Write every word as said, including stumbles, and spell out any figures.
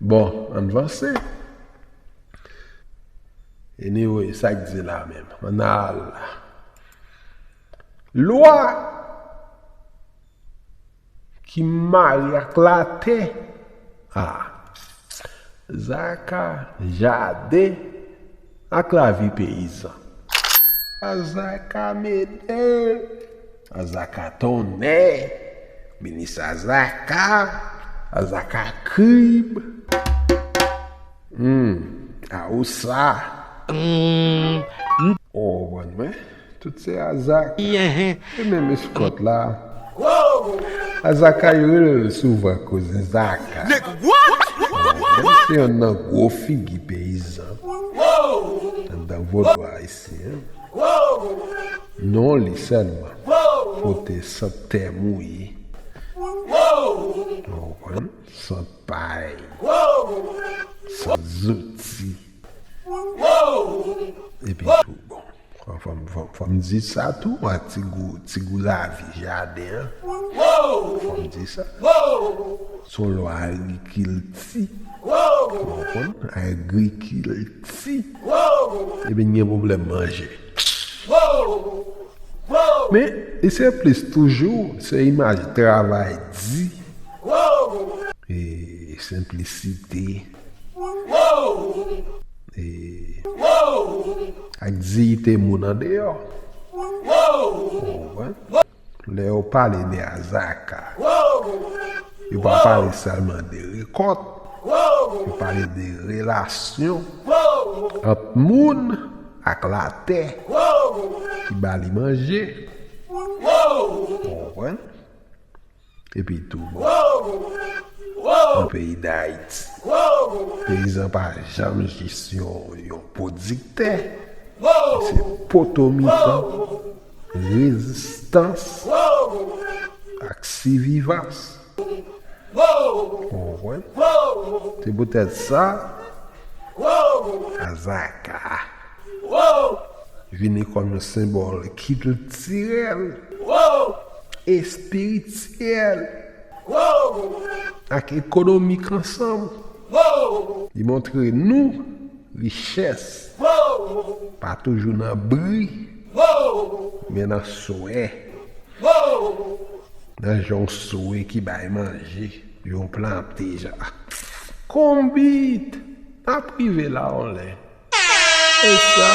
Bon, ann vanse. Anyway, sa k di la menm? Ann al. Lwa ki mare ak latè. A. Zaka, jaden ak lavi peyizan. A zaka mete, a zaka tonnè, minis a zaka, a zaka krib. Hmm, a ou sa. Hmm. Ou konprann mwen? Tout se a zaka. E menm eskòt la. A zaka yo rele l souvan koze zaka. Se yonn nan gwo figi peyizan anndan vodou ayisyen. Non li sèlman pote sant tè mouye. Ou konprann? Sant pay. Sant zouti. Epi tou, bon. Fò, fò, fò, fò m di sa tou, a ti gou, ti gou lavi jaden an. Fò m di sa. Se yon lwa agrikilti. Ou konprann? Agrikilti. Epi n gen pwoblèm manje. Men, e se plis toujou, se imaj travay di. E senplisite. E ak diyite moun andeyò. Ou konprann? Lè yo pale de a zaka, yo pa pale sèlman de rekòt, yo pale de relasyon ant moun ak latè ki ba li manje. Ou konprann? Epi tou, bon, nan peyi Dayiti, peyizan pa janm jis yon, yon pwodiktè. Se poto mitan, rezistans ak sivivans. Ou konprann? Se poutèt sa, a zaka vini kòm yon senbòl kiltirèl, espirityèl ak ekonomik ansanm. Li montre nou richès pa toujou nan bri, men nan swè. Nan jan yon swe ki bay manje, yon plante, jan. Konbit, n ap rive la yon lè. E sa.